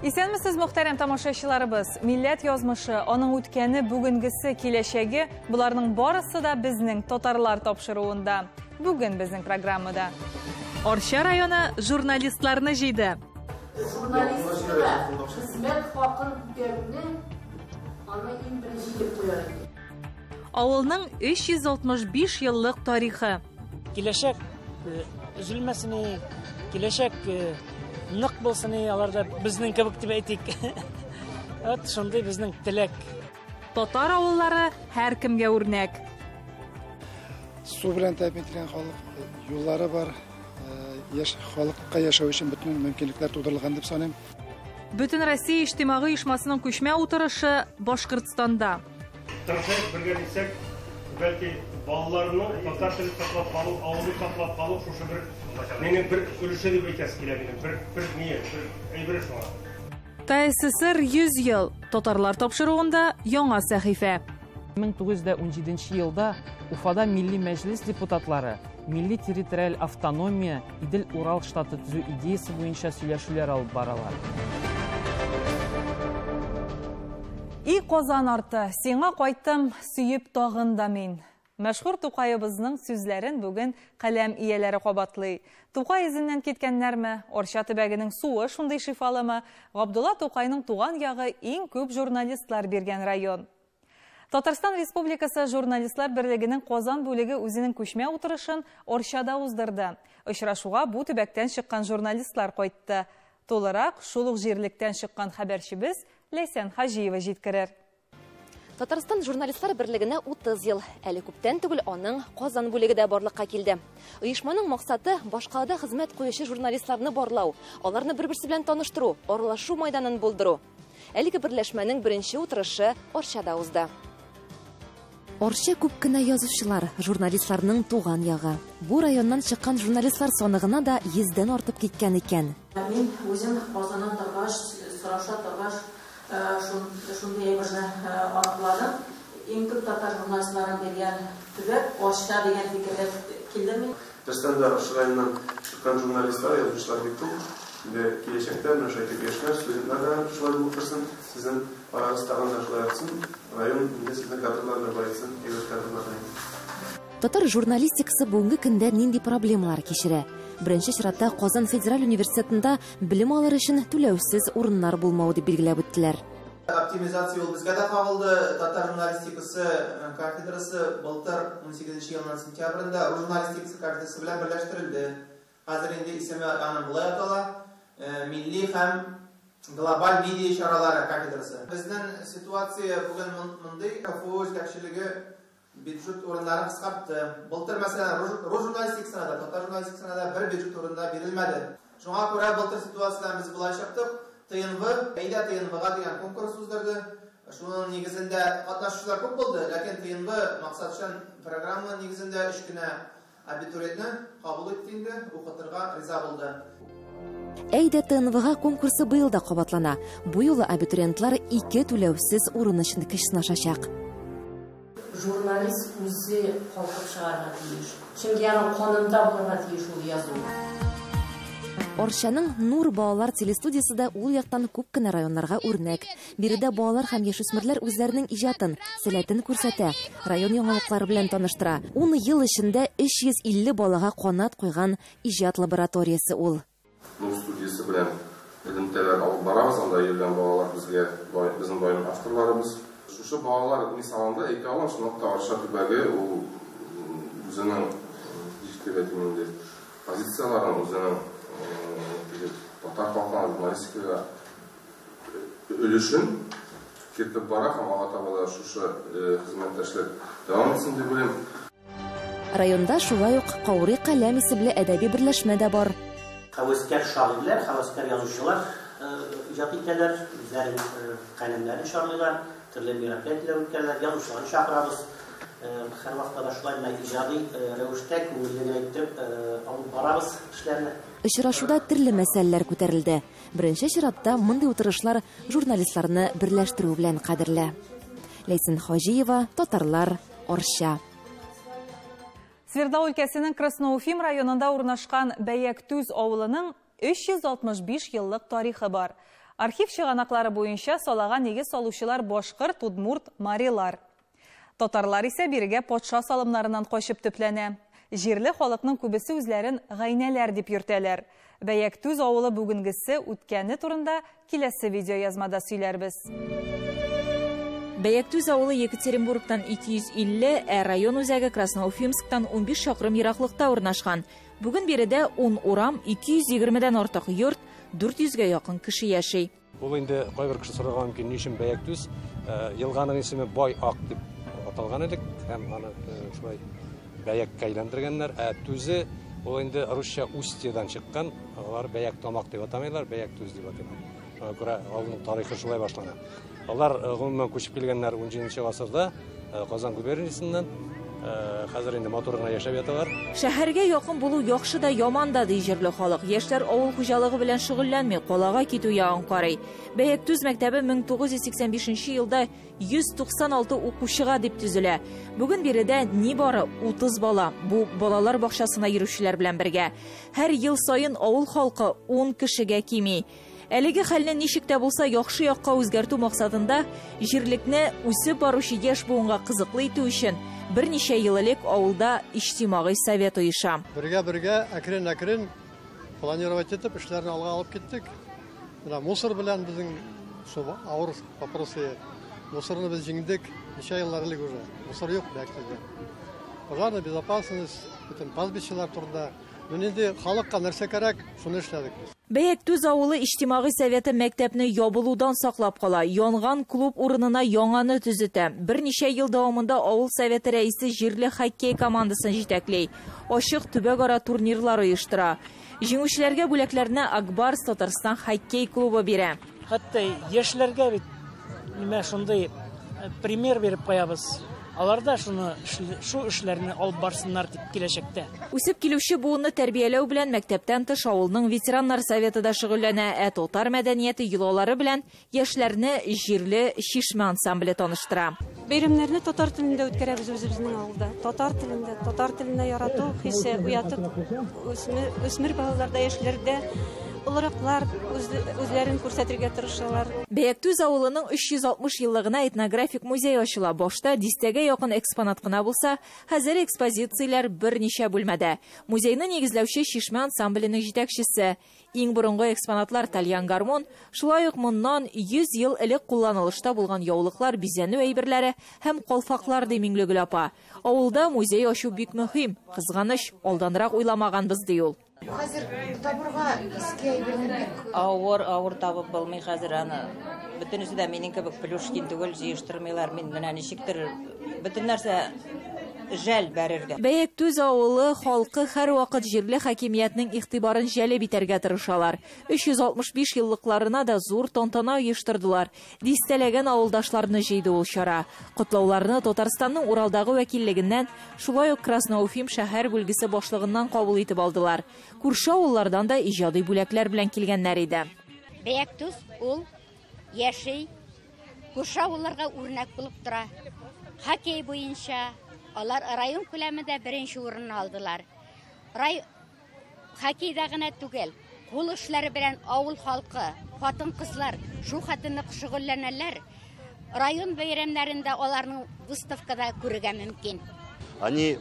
Исәнмесез, мөхтәрәм тамашачыларыбыз. Милләт язмышы, аның үткәне, бүгенгесе, киләчәге, боларның барысы да безнең татарлар тапшыруында. Бүген безнең программада. Арча районы журналистларны җыйды. Журналистикада хезмәт хакын күтәрүне аны иң беренче итеп куяр идем. Авылның 365 еллык тарихы. Киләчәк өзелмәсен, киләчәк нык булсын, алар да безнең кебек дип әйтик. Вот шундый безнең теләк. Татар авыллары һәркемгә үрнәк. Су белән тәэмин ителгән халык, юллары бар, халыкка яшәү өчен бөтен мөмкинлекләр тудырылган дип саныйм. Бөтен Россия иҗтимагый оешмасының күчмә утырышы Башкортстанда. Тырышып бергә итсәк, бәлки балаларны татар телен саклап калу, авылны саклап калу шушы бер минем бер өлеше дип әйтәсе килә минем, бер ни, бер әйбер шуңа. ТССР 100 ел татарлар тапшыруында яңа сәхифә. 1917 елда Уфада Милли Мәҗлис депутатлары милли территориаль автономия Идел-Урал штаты төзү идеясы буенча сөйләшүләр алып баралар. И Казан арты, сиңа кайттым, сөеп тагын да мин. Мәшһүр Тукаебызның сүзләрен бүген каләм ияләре кабатлый. Тукай изеннән киткәннәрме? Арча төбәгенең суы шундый шифалымы? Габдулла Тукайның туган ягы иң күп журналистлар биргән район. Татарстан Республикасы Журналистлар берлегенең Казан бүлеге үзенең күчмә утырышын Арчада уздырды. Очрашуга бу төбәктән чыккан журналистлар кайтты. Тулырак шул ук җирлектән чыккан хәбәрчебез Ләйсән Хаҗиева җиткерер. Татарстан Журналистлар берлегенә 30 ел. Әле күптән түгел аның Казан бүлеге дә барлыкка килде. Оешманың максаты башкалада хезмәт куючы журналистларны барлау, аларны бер-берсе белән таныштыру, аралашу майданын булдыру. Әлеге берләшмәнең беренче утырышы Арчада узды. Арча күп кенә язучылар, журналистларның туган ягы. Бу районнан чыккан журналистлар саны гына да 100дән артып киткән икән. Мин үзем Казаннан торгач, сораша торгач, шундый әйберне аныкладым. Иң күп татар журналистларын биргән төбәк Арча дигән фикергә килдем мин. Татарстанда Арча районыннан чыккан журналистлар, язучылар бик күп. Инде киләчәктә менә шулай итеп яшьләр, студентлар да шулай булып торсын, сезнең арагыз тагын да шулай артсын, район инде сезнең кадрлар белән баетсын, әйбәт кадрлар белән. Татар журналистикасы бүгенге көндә нинди проблемалар кичерә? Беренче чиратта Казан федераль университетында белем алыр өчен түләүсез урыннар булмау дип билгеләп үттеләр. Оптимизация ул безгә дә кагылды. Татар журналистикасы кафедрасы былтыр 18 елның сентябрендә рус журналистикасы кафедрасы белән берләштерелде. Хәзер инде исеме аның болай атала: Милли һәм глобаль медиа чаралары кафедрасы. Безнең ситуация бүген мондый: КФУ җитәкчелеге бюджет урыннарын кыскартты. Былтыр, мәсәлән, рус журналистикасына да, татар журналистикасына да бер бюджет урында бирелмәде. Шуңа күрә былтыр ситуациядән без болай чыктык. ТНВ, әйдә ТНВга дигән конкурс уздырды. Шуның нигезендә катнашучылар күп булды, ләкин ТНВ максатчан программа нигезендә 3 кенә абитуриентны кабул итте инде, укытырга риза булды. Әйдә ТНВга конкурсы быел да кабатлана. Бу юлы абитуриентлар 2 түләүсез урын өчен көч сынашачак. Журналист үзе калкып чыгарга тиеш. Чөнки аның канында булырга тиеш ул язу. Арчаның Нур балалар телестудиясе дә ул яктан күп кенә районнарга үрнәк. Биредә балалар һәм яшүсмерләр үзләренең иҗатын, сәләтен күрсәтә, район яңалыклары белән таныштыра. 10 ел эчендә 350 балага канат куйган иҗат лабораториясе ул. Нур студиясе белән элемтәләр алып барабыз, анда йөргән балалар безгә, безнең даими авторларыбыз. Шушы балалар мисалында әйтә алам, чынлап та Арча төбәге ул үзенең ничек дип әйтим инде, позицияларын, үзенең татар халкына журналистикага өлешен кертеп бара һәм алга таба да шушы хезмәттәшлек дәвам итсен дип уйлыйм. Районда шулай ук Каурый каләм исемле әдәби берләшмә дә бар. Һәвәскәр шагыйрьләр, һәвәскәр язучылар иҗат итәләр, үзләренең каләмнәрен чарлыйлар, төрле мероприятиеләр үткәрәләр, язучыларны чакырабыз. Һәр вакытта да шулай менә иҗади рәвештә күңелле генә итеп алып барабыз эшләрне. Очрашуда төрле мәсьәләләр күтәрелде. Беренче чиратта мондый утырышлар журналистларны берләштерү белән кадерле. Ләйсән Хаҗиева, Татарлар, Арча. Свердлау өлкәсенең Красноуфим районында урнашкан Бәяктүз авылының 365 еллык тарихы бар. Архив чыганаклары буенча салага нигез салучылар башкорт, удмурт, марилар. Татарлар исә бирегә патша салымнарыннан качып төпләнә. Җирле халыкның күбесе үзләрен гайнәләр дип йөртәләр. Бәяктүз авылы бүгенгесе, үткәне турында киләсе видеоязмада сөйләрбез. Бәяктүз авылы Екатеринбургтан 250, ә район үзәге Красноуфимсктан 15 чакрым ераклыкта урнашкан. Бүген биредә 10 урам, 220дән артык йорт, 400гә якын кеше яши. Ул инде кайбер кеше сорарга мөмкин, ни өчен Бәяктүз? Елганың исеме Бай Ак дип аталган элек һәм аны шулай Бәяккә әйләндергәннәр. Ә түзе ул инде русча устьедан чыккан, алар Бәяк тамак дип атамыйлар, Бәяктүз дип атыйлар. Шуңа күрә авылның тарихы шулай башлана. Алар гомумән күчеп килгәннәр 17 гасырда Казан губерниясеннән. Хәзер инде матур гына яшәп яталар. Шәһәргә якын булу яхшы да, яман да, ди җирле халык. Яшьләр авыл хуҗалыгы белән шөгыльләнми, калага китү ягын карый. Бәяктүз мәктәбе 1985 елда 196 укучыга дип төзелә. Бүген биредә нибары 30 бала. Бу балалар бакчасына йөрүчеләр белән бергә. Һәр ел саен авыл халкы 10 кешегә кими. Әлеге хәлне ничек тә булса яхшы якка үзгәртү максатында җирлекне үсеп баручы яшь буынга кызыклы итү өчен берничә ел элек авылда иҗтимагый совет оеша. Бергә-бергә әкрен-әкрен планировать итеп эшләрне алга алып киттек. Менә мусор белән безнең шул авыр вопросы. Мусорны без җиңдек ничә еллар элек уже. Мусор юк Бәяктүздә. Пожарная безопасность, бөтен пастбищелар турында. Ну нинди халыкка нәрсә кирәк, шуны эшләдек без. Бәяктүз авылы иҗтимагый советы мәктәпне ябылудан саклап кала. Янган клуб урынына яңаны төзетә. Берничә ел дәвамында авыл советы рәисе җирле хоккей командасын җитәкли. Ачык төбәкара турнирлар оештыра. Җиңүчеләргә бүләкләрне Акбарс Татарстан хоккей клубы бирә. Хәтта яшьләргә бит нимә шундый пример биреп куябыз. Алар да шуны шу эшләрне алып барсыннар дип киләчәктә. Үсеп килүче буынны тәрбияләү белән мәктәптән тыш авылның ветераннар советы да шөгыльләнә, ә татар мәдәнияте йолалары белән яшьләрне җирле Чишмә ансамбле таныштыра. Бәйрәмнәрне татар телендә үткәрәбез үзебезнең авылда. Татар телендә, татар теленә ярату хисе уятып, үсмер балаларда, яшьләрдә олыраклар үзләрен күрсәтергә тырышалар. Бәяктүз авылының 360 еллыгына этнографик музей ачыла. Башта дистәгә якын экспонат кына булса, хәзер экспозицияләр берничә бүлмәдә. Музейны нигезләүче Чишмә ансамбленең җитәкчесе. Иң борынгы экспонатлар тальян гармон, шулай ук моннан 100 ел элек кулланылышта булган яулыклар, бизәнү әйберләре һәм калфаклар, ди Миңлегөл апа. Авылда музей ачу бик мөһим. Кызганыч, алданрак уйламаганбыз, ди ул. Хәзер табырга иске әйберне бик авыр, авыр табып булмый хәзер аны. Бөтенесе дә минем кебек Плюшкин түгел, җыештырмыйлар. Мин менә ничектер бөтен нәрсә жәл бәрергә. Бәяктүз авылы халкы һәрвакыт җирле хакимиятнең игътибарын җәлеп итәргә тырышалар. 365 еллыкларына да зур тантана оештырдылар. Дистәләгән авылдашларны җыйды ул чара. Котлауларны Татарстанның Уралдагы вәкиллегеннән, шулай ук Красноуфим шәһәр бүлгесе башлыгыннан кабул итеп алдылар. Күрше авыллардан да иҗади бүләкләр белән килгәннәр иде. Бәяктүз ул яши, күрше авылларга үрнәк булып тора. Хоккей буенча алар район күләмендә беренче урынны алдылар. Хоккейда гына түгел, кул эшләре белән авыл халкы, хатын-кызлар шу хатынлык шөгыльләнәләр. Район бәйрәмнәрендә аларның выставкада күрергә мөмкин. Они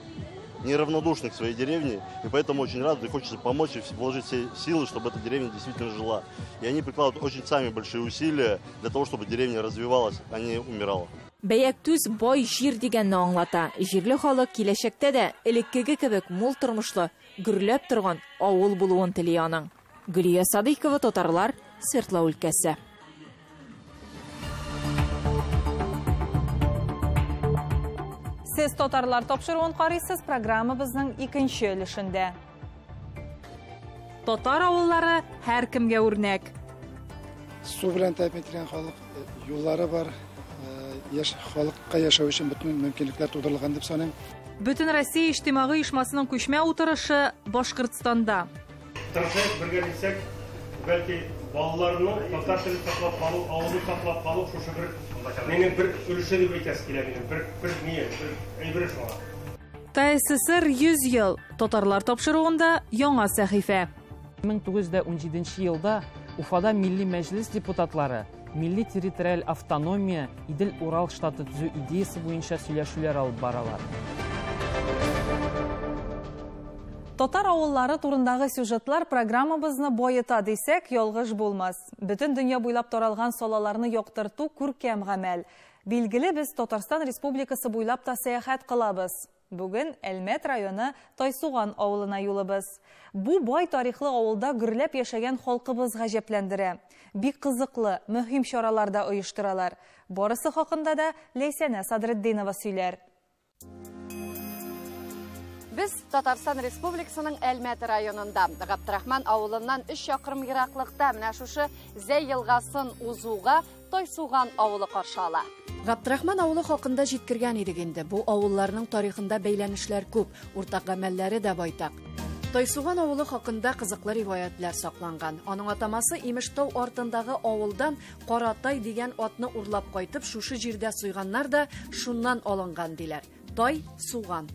неравнодушны к своей деревне, и поэтому очень рады, и хочется помочь и вложить все силы, чтобы эта деревня действительно жила. И они прикладывают очень сами большие усилия для того, чтобы деревня развивалась, а не умирала. Бәяктүз бай җир дигәнне аңлата. Җирле халык киләчәктә дә элеккеге кебек мул тормышлы, гөрләп торган авыл булуын тели аның. Гөлия Садыйкова, Татарлар, Свердлау өлкәсе. Сез Татарлар тапшыруын карыйсыз, программабызның икенче өлешендә. Татар авыллары һәркемгә үрнәк. Су белән тәэмин ителгән халык, юллары бар. Халыкка яшәү өчен бөтен мөмкинлекләр тудырылган дип саныйм. Бөтен Россия иҗтимагый оешмасының күчмә утырышы Башкортстанда. Тырышып бергә китсәк, бәлки балаларны татар телен саклап калу, авылны саклап калу шушы бер минем бер өлеше дип әйтәсе килә минем, бер ни, бер әйбер шуңа. ТССР 100 ел. Татарлар тапшыруында яңа сәхифә. 1917 елда Уфада Милли Мәҗлес депутатлары милли территориаль автономия Идел-Урал штаты төзү идеясе буенча сөйләшүләр алып баралар. Татар авыллары турындагы сюжетлар программабызны баета дисәк, ялгыш булмас. Бөтен дөнья буйлап таралган салаларны яктырту күркәм гамәл. Билгеле, без Татарстан Республикасы буйлап та сәяхәт кылабыз. Бүген Әлмәт районы Тайсуган авылына юлыбыз. Бу бай тарихлы авылда гөрләп яшәгән халкыбыз гаҗәпләндерә. Бик кызыклы, мөһим чаралар да оештыралар. Барысы хакында да Ләйсәнә Садретдинова сөйләр. Без Татарстан Республикасының Әлмәт районында, Габдрахман авылыннан 3 чакрым ераклыкта менә шушы Зәй елгасын узуга Тайсуган авылы каршы ала. Габдрахман авылы хакында җиткергән идек инде. Бу авылларның тарихында бәйләнешләр күп, уртак гамәлләре дә байтак. Тайсуган авылы хакында кызыклы риваятлар сакланган. Аның атамасы имеш тау артындагы авылдан Каратай дигән атны урлап кайтып, шушы җирдә суйганнар да шуннан алынган диләр. Тай суган.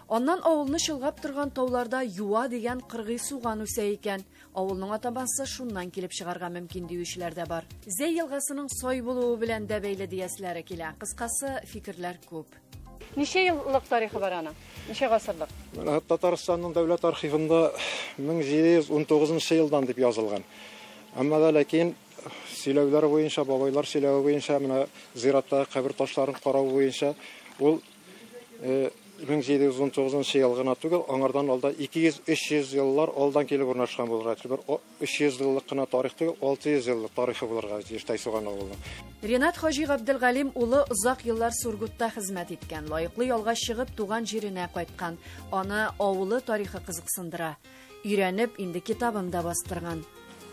Аннан авылны чолгап торган тауларда юа дигән кыргый суган үсә икән. Авылның атамасы шуннан килеп чыгарга мөмкин диючеләр дә бар. Зәй елгасының сай булуы белән дә бәйле дияселәре килә. Кыскасы, фикерләр күп. Ничә еллык тарихы бар аның? Ничә гасырлык? Менә Татарстанның дәүләт архивында 1719 елдан дип язылган. Әмма дә ләкин сөйләүләр буенча, бабайлар сөйләве буенча, менә зираттагы кабер ташларын карау буенча ул 1719 ел гына түгел, аңардан алда 200-300 еллар алдан килеп урнашкан булырга тиеш. Бер 300 еллык кына тарих түгел, 600 еллык тарихы булырга тиеш Тайсуган авылының. Ренат Хаҗи Габделгалим улы озак еллар Сургутта хезмәт иткән, лаеклы ялга чыгып туган җиренә кайткан. Аны авылы тарихы кызыксындыра. Өйрәнеп, инде китабын да бастырган.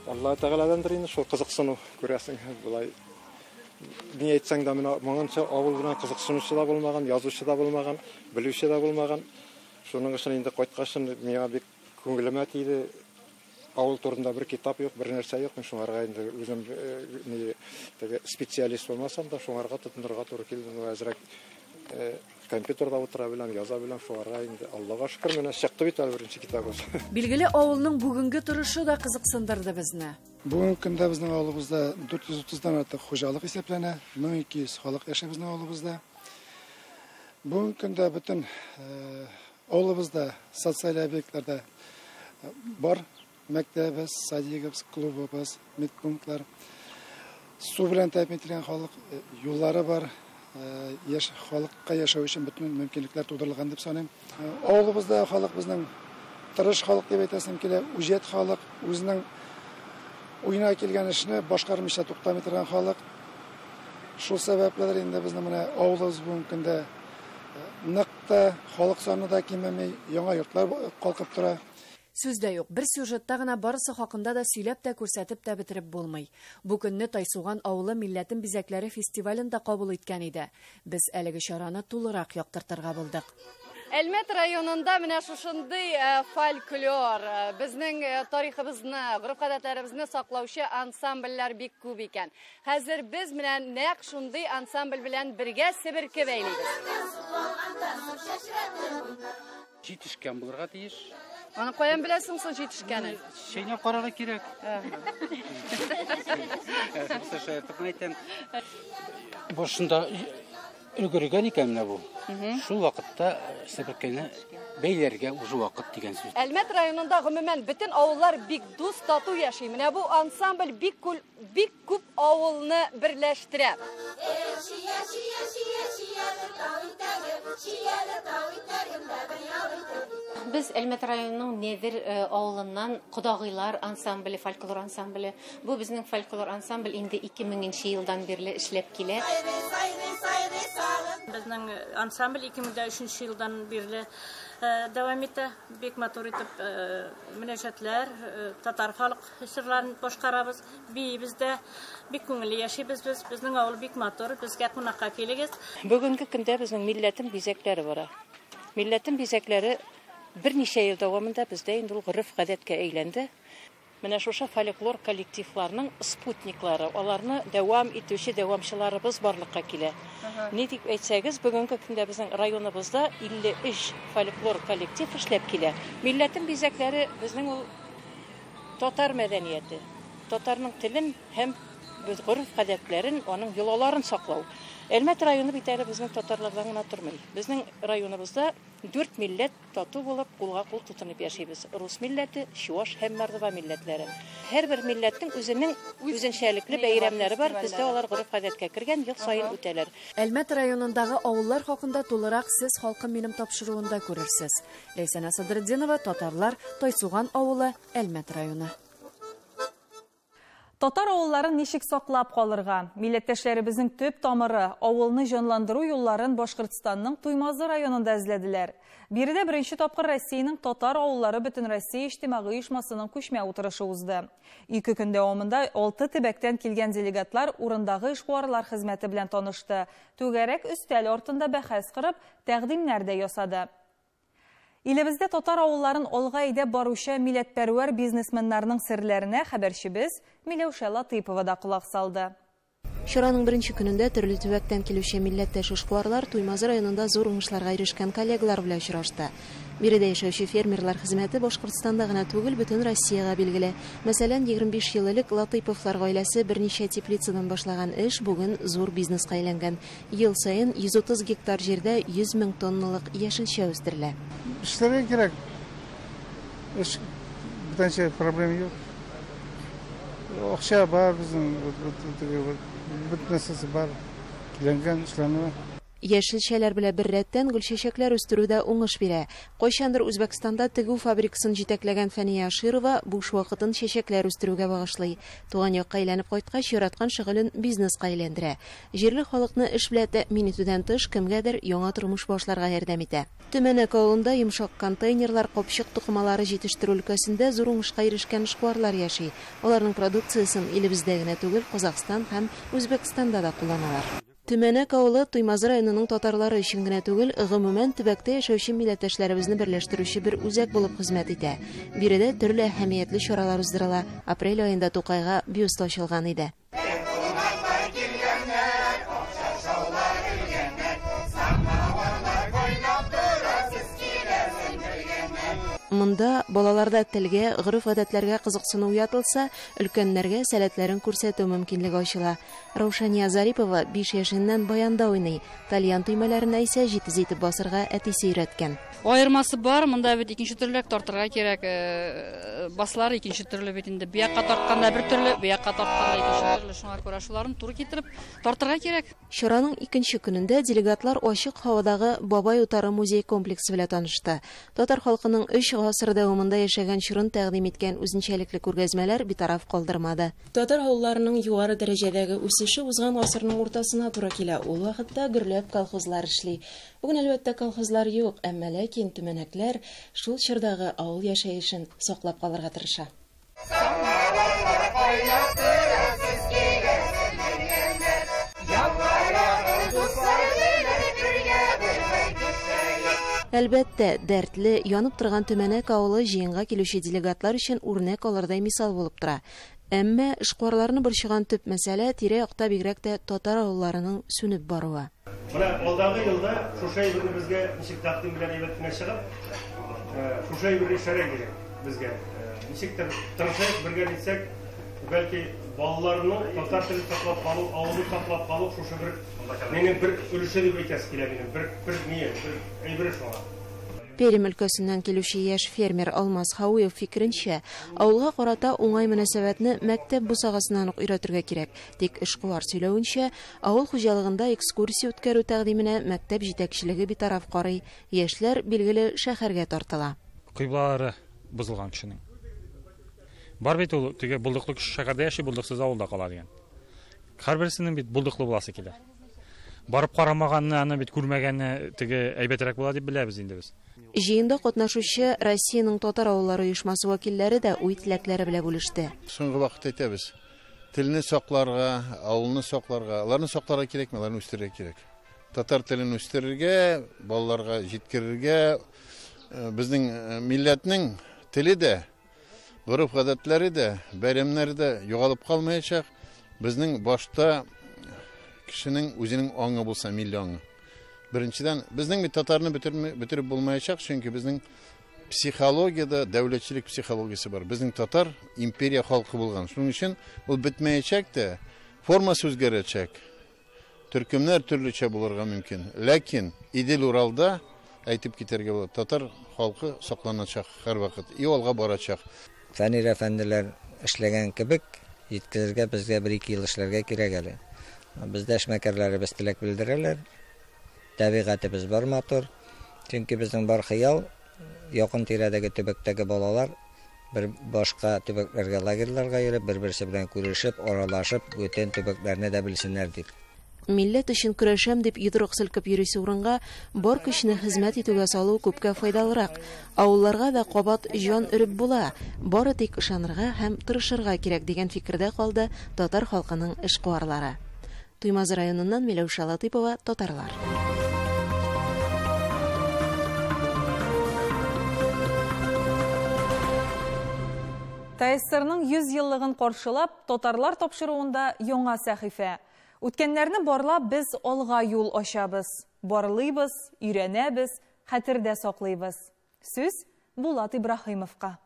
Алла Тәгаләдәндер инде шул кызыксыну, күрәсең, болай ни әйтсәң дә, менә моңынча авыл белән кызыксынучы да булмаган, язучы да булмаган, белүче дә булмаган. Шуның өчен инде кайткач миңа бик күңелемә тиде. Авыл турында бер китап юк, бер нәрсә юк. Мин шуңарга инде үзем теге специалист булмасам да, шуңарга тотынырга туры килде. Әзрәк компьютерда утыра беләм, яза беләм, шуңарга инде Аллага шөкер, менә чыкты бит әле беренче китабыбыз. Билгеле, авылның бүгенге торышы да кызыксындырды безне. Бүгенге көндә безнең авылыбызда 430-дан артык хуҗалык исәпләнә, 1200 халык яши безнең авылыбызда. Бүгенге көндә бөтен авылыбызда социаль объектларда бар: мәктәбебез, садигыбыз, клубыбыз, медпунктлар. Су белән тәэмин ителгән халык, юллары бар. Халыкка яшәү өчен бөтен мөмкинлекләр тудырылган дип саныйм. Авылыбызда халык безнең тырыш халык дип әйтәсем килә, үҗәт халык, үзенең уйна килгән эшне башкармыйча туктамый торган халык. Шул сәбәплелер инде безнең менә авылыбыз бүгенге көндә нык та, халык саны да кимеми, яңа йортлар калкып тора. Сүз дә юк, бер сюжетта гына барысы хакында да сөйләп тә, күрсәтеп тә бетереп булмый. Бу көнне Тайсуган авылы милләтен бизәкләре фестивален дә кабул иткән иде. Без әлеге чараны тулырак яктыртырга булдык. Әлмәт районында менә шушындый фольклор, безнең тарихыбызны, гореф-гадәтләребезне саклаучы ансамбльләр бик күп икән. Хәзер без менә нәкъ шундый ансамбль белән бергә себерке бәйлибез. Җитешкән булырга тиеш. Аны каян беләсең соң җитешкәнен? Чәйнәп карарга кирәк. Әйтәм. Башында өлгергән икән менә бу. Шул вакытта себеркене бәйләргә уже вакыт дигән сүз. Әлмәт районында гомумән бөтен авыллар бик дус, тату яши. Менә бу ансамбль бик күп авылны берләштерә. Без Әлмәт районының Невер авылыннан Кодагыйлар ансамбле, фольклор ансамбле. Бу безнең фольклор ансамбль инде 2000 елдан бирле эшләп килә. Безнең ансамбль 2003 елдан бирле дәвам итә. Бик матур итеп мөнәҗәтләр, татар халык җырларын башкарабыз, биибез дә. Бик күңелле яшибез без. Безнең авыл бик матур, безгә кунакка килегез. Бүгенге көндә безнең милләтен бизәкләре бара. Милләтен бизәкләре берничә ел дәвамында бездә инде ул гореф-гадәткә әйләнде. Менә шушы фольклор коллективларның спутниклары, аларны дәвам итүче дәвамчыларыбыз барлыкка килә. Ни дип әйтсәгез, бүгенге көндә безнең районыбызда 53 фольклор коллектив эшләп килә. Милләтен бизәкләре безнең ул татар мәдәнияте, Татарның телен һәм гореф-гадәтләрен, аның йолаларын саклау. Әлмәт районы бит әле безнең татарлардан гына тормый. Безнең районыбызда дүрт милләт тату булып, кулга-кул тотынып яшибез. Рус милләте, чуаш һәм мордва милләтләре. Һәрбер милләтнең үзенең үзенчәлекле бәйрәмнәре бар. Бездә алар гореф-гадәткә кергән, ел саен үтәләр. Әлмәт районындагы авыллар хакында тулырак сез Халкым минем тапшыруында күрерсез. Ләйсәнә Садретдинова, Татарлар, Тайсуган авылы, Әлмәт районы. Татар авылларын ничек саклап калырга? Милләттәшләребезнең төп тамыры, авылны җанландыру юлларын Башкортстанның Туймазы районында эзләделәр. Биредә беренче тапкыр Россиянең татар авыллары Бөтенроссия иҗтимагый оешмасының күчмә утырышы узды. Ике көн дәвамында алты төбәктән килгән делегатлар урындагы эшкуарлар хезмәте белән танышты, түгәрәк өстәл артында бәхәс корып, тәкъдимнәр дә ясады. Илебездә татар авылларын алга әйдәп баручы милләтпәрвәр бизнесменнарның серләренә хәбәрчебез Миләүшә Латыйпова да колак салды. Чараның беренче көнендә төрле төбәктән килүче милләттәш эшкуарлар Туймазы районында зур уңышларга ирешкән коллегалар белән очрашты. Биредә яшәүче фермерлар хезмәте Башкортстанда гына түгел, бөтен Россиягә билгеле. Мәсәлән, 25 ел элек Латыйповлар гаиләсе берничә теплицадан башлаган эш бүген зур бизнеска әйләнгән. Ел саен 130 гектар җирдә 100 мең тонналык яшелчә үстерелә. Эшләргә кирәк. Эш бүтәнчә проблема юк. Акча бар безнең, бөтен нәрсәсе бар. Киләнгән, эшләнә. Яшелчәләр белән беррәттән гөлчәчәкләр үстерү дә уңыш бирә. Кайчандыр Үзбәкстанда тегү фабрикасын җитәкләгән Фәния Аширова буш вакытын чәчәкләр үстерүгә багышлый. Туган якка әйләнеп кайткач, яраткан шөгылен бизнеска әйләндерә. Җирле халыкны эш белән тәэмин итүдән тыш, кемгәдер яңа тормыш башларга ярдәм итә. Төмәнәк авылында йомшак контейнерлар, капчык тукымалары җитештерү өлкәсендә зур уңышка ирешкән эшкуарлар яши. Аларның продукциясен илебездә генә түгел, Казахстан һәм Үзбәкстанда да кулланалар. Төмәнәк авылы Туймазы районының татарлары өчен генә түгел, гомумән төбәктә яшәүче милләттәшләребезне берләштерүче бер үзәк булып хезмәт итә. Биредә төрле әһәмиятле чаралар уздырыла. Апрель аенда Тукайга бюст ачылган иде. Монда балаларда телгә, гореф-гадәтләргә кызыксыну уятылса, өлкәннәргә сәләтләрен күрсәтү мөмкинлеге ачыла. Раушания Зарипова 5 яшеннән баянда уйный. Тальян төймәләренә исә җитез итеп басырга әтисе өйрәткән. Аермасы бар, монда бит икенче төрлерәк тартырга кирәк, баслар икенче төрле бит инде. Бу якка тартканда бер төрле, бу якка тартканда икенче төрле. Шуңа күрә шуларны туры китереп тартырга кирәк. Чараның икенче көнендә делегатлар ачык һавадагы Бабай утары музей комплексы белән танышты. Татар халкының 3 гасыр дәвамында яшәгән чорын тәкъдим иткән үзенчәлекле күргәзмәләр битараф калдырмады. Татар авылларының югары дәрәҗәдәге үсеше узган гасырның уртасына туры килә. Ул вакытта гөрләп колхозлар эшли. Бүген әлбәттә колхозлар юк, әмма ләкин төмәнәкләр шул чордагы авыл яшәешен саклап калырга тырыша. Әлбәттә, дәртле, янып торган Төмәнәк авылы җыенга килүче делегатлар өчен үрнәк алырдай мисал булып тора. Әмма эшкуарларны борчыган төп мәсьәлә тирә-якта бигрәк тә татар авылларының сүнеп баруы. Менә алдагы елда шушы әйберне безгә ничек тәкъдим белән әйбәт кенә чыгып, шушы әйберне эшләргә кирәк безгә. Ничектер тырышып бергә нитсәк, бәлки балаларны татар телен саклап калу, авылны саклап калу шушы бер минем бер өлеше дип әйтәсе килә минем, бер бер ни, бер әйбер шуңа. Пермь өлкәсеннән килүче яшь фермер Алмаз Хауев фикеренчә, авылга карата уңай мөнәсәбәтне мәктәп бусагасыннан ук өйрәтергә кирәк. Тик эшкуар сөйләвенчә, авыл хуҗалыгында экскурсия үткәрү тәкъдименә мәктәп җитәкчелеге битараф карый. Яшьләр, билгеле, шәһәргә тартыла. Кыйблалары бозылган кешенең. Бар бит ул теге булдыклы кеше шәһәрдә яши, булдыксыз авылда кала дигән. Һәрберсенең бит булдыклы буласы килә. Барып карамаганны, аны бит күрмәгәнне теге әйбәтрәк була дип беләбез инде без. Җыенда катнашучы Россиянең татар авыллары оешмасы вәкилләре дә уй теләкләре белән бүлеште. Соңгы вакытта әйтәбез, телне сакларга, авылны сакларга, аларны сакларга кирәкме, аларны үстерергә кирәк. Татар телен үстерергә, балаларга җиткерергә, безнең милләтнең теле дә, гореф-гадәтләре дә, бәйрәмнәре дә югалып калмаячак. Безнең башта кешенең үзенең аңы булса, милли аңы. Беренчедән, безнең бит татарны бетереп булмаячак, чөнки безнең Психологиядә дәүләтчелек психологиясе бар. Безнең татар империя халкы булган. Шуның өчен ул бетмәячәк тә, формасы үзгәрәчәк. Төркемнәр төрлечә булырга мөмкин. Ләкин Идел-Уралда әйтеп китәргә була, татар халкы сакланачак һәрвакыт и алга барачак. Фәнир әфәнделәр эшләгән кебек җиткезергә безгә бер-ике ел эшләргә кирәк әле. Бездә эшмәкәрләребез теләк белдерәләр. Табигатебез бар матур. Чөнки безнең бар хыял, якын тирәдәге төбәктәге балалар бер башка төбәкләргә лагерьларга йөреп, бер-берсе белән күрешеп, аралашып, бүтән төбәкләрне дә белсеннәр дип. Милләт өчен көрәшәм дип йодрык селкеп йөрисе урынга, бар көчне хезмәт итүгә салу күпкә файдалырак. Авылларга да кабат җан өреп була, бары тик ышанырга һәм тырышырга кирәк дигән фикердә калды татар халкының эшкуарлары. Туймазы районыннан Миләүшә Латыйпова, Татарлар. ТАССРның 100 еллыгын каршылап, татарлар тапшыруында яңа сәхифә. Үткәннәрне барлап без алга юл ачабыз. Барлыйбыз, өйрәнәбез, хәтердә саклыйбыз. Сүз Булат Ибраһимовка.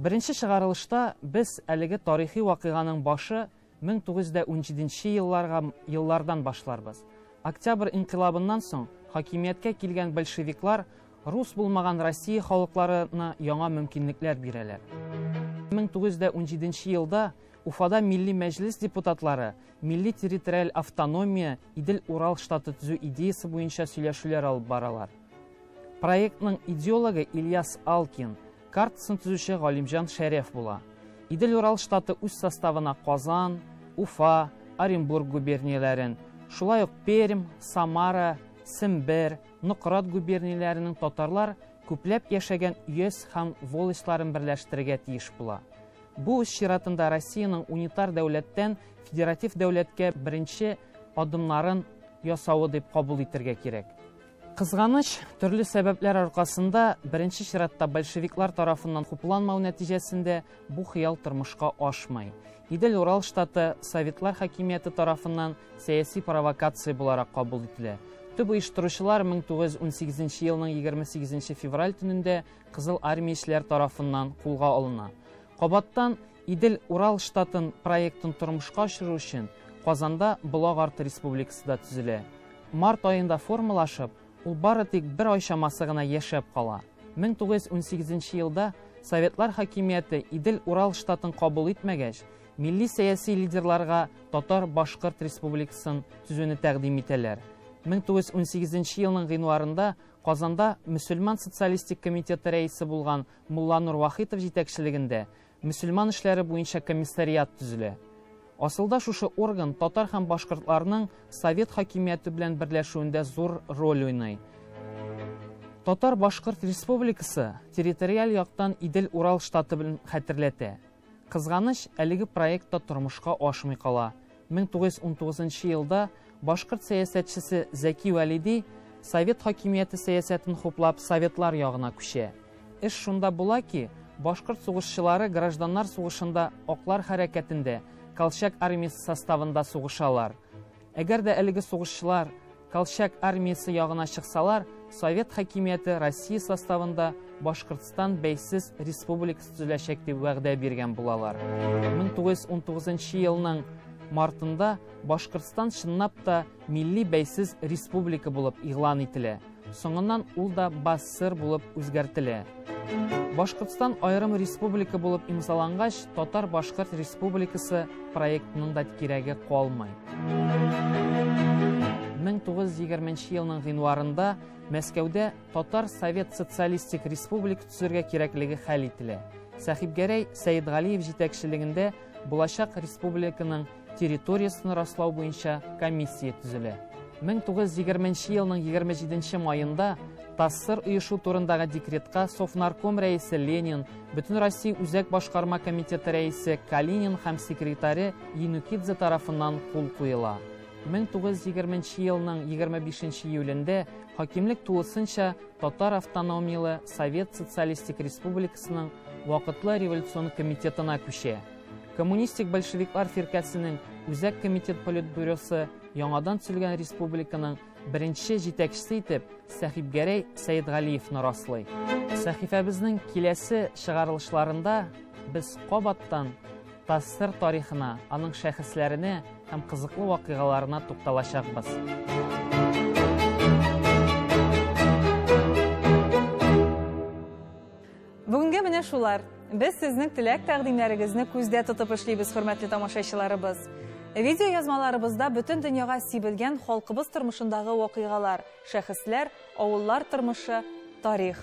Беренче чыгарылышта без әлеге тарихи вакыйганың башы 1917 елларга еллардан башларбыз. Октябрь инкыйлабыннан соң хакимияткә килгән большевиклар рус булмаган Россия халыкларына яңа мөмкинлекләр бирәләр. 1917 елда Уфада Милли Мәҗлес депутатлары милли территориаль автономия Идел-Урал штаты төзү идеясы буенча сөйләшүләр алып баралар. Проектның идеологы Ильяс Алкин, картасын төзүче Галимҗан Шәрәф була. Идел-Урал штаты үз составына Казан, Уфа, Оренбург губернияләрен, шулай ук Пермь, Самара, Сембер, Нократ губернияләренең татарлар күпләп яшәгән өяз һәм волостьларын берләштерергә тиеш була. Бу үз чиратында Россиянең унитар дәүләттән федератив дәүләткә беренче адымнарын ясавы дип кабул итәргә кирәк. Кызганыч, төрле сәбәпләр аркасында беренче чиратта большевиклар тарафыннан хупланмау нәтиҗәсендә бу хыял тормышка ашмый. Идел-Урал штаты советлар хакимияте тарафыннан сәяси провокация буларак кабул ителә. Төп оештыручылар 1918 елның 28 февраль төнендә Кызыл армиячеләр тарафыннан кулга алына. Кабаттан Идел-Урал штатын проектын тормышка ашыру өчен Казанда Болак арты республикасы да төзелә. Март аенда формалашып, ул бары тик бер ай чамасы гына яшәп кала. 1918 елда Советлар хакимияте Идел-Урал штатын кабул итмәгәч, милли сәяси лидерларга Татар-Башкорт республикасын төзүне тәкъдим итәләр. 1918 елның гыйнварында Казанда Мөселман социалистик комитеты рәисе булган Мулланур Вахитов җитәкчелегендә мөселман эшләре буенча комиссариат төзелә. Асылда шушы орган татар һәм башкортларның совет хакимияте белән берләшүендә зур роль уйный. Татар-Башкорт республикасы территориаль яктан Идел-Урал штаты белән хәтерләтә. Кызганыч, әлеге проект та тормышка ашмый кала. 1919 елда башкорт сәясәтчесе Зәки Вәлиди совет хакимияте сәясәтен хуплап советлар ягына күчә. Эш шунда була ки, башкорт сугышчылары гражданнар сугышында аклар хәрәкәтендә Колчак армиясе составында сугышалар. Әгәр дә әлеге сугышчылар Колчак армиясе ягына чыксалар, совет хакимияте Россия составында Башкортстан бәйсез республикасы төзеләчәк дип вәгъдә биргән булалар. 1919 елның мартында Башкортстан чынлап та милли бәйсез республика булып игълан ителә. Соңыннан ул да БАССР булып үзгәртелә. Башкортстан аерым республика булып имзалангач, Татар-Башкорт республикасы проектының да кирәге калмый. 1920 елның гыйнварында Мәскәүдә Татар Совет Социалистик Республика төзергә кирәклеге хәл ителә. Сәхибгәрәй Сәетгалиев җитәкчелегендә булачак республиканың территориясен раслау буенча комиссия төзелә. 1920 елның 27 маенда ТАССР оешу турындагы декретка Совнарком рәисе Ленин, Бөтенроссия Үзәк башкарма комитеты рәисе Калинин һәм секретаре Енукидзе тарафыннан кул куела. 1920 елның 25 июлендә хакимлек тулысынча Татар автономияле Совет Социалистик Республикасының вакытлы революцион комитетына күчә. Коммунистик большевиклар фиркәсенең Үзәк комитет политбюросы яңадан төзелгән республиканың беренче җитәкчесе итеп Сәхибгәрәй Сәетгалиевны раслый. Сәхифәбезнең киләсе чыгарылышларында без кабаттан ТАССР тарихына, аның шәхесләренә һәм кызыклы вакыйгаларына тукталачакбыз. Бүгенгә менә шулар. Без сезнең теләк-тәкъдимнәрегезне күздә тотып эшлибез, хөрмәтле тамашачыларыбыз. Видео язмаларыбызда бөтен дөньяга сибелгән халкыбыз тормышындагы вакыйгалар, шәхесләр, авыллар тормышы, тарих.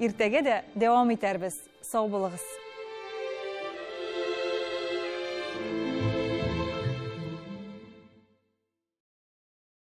Иртәгә дә дәвам итәрбез. Сау булыгыз.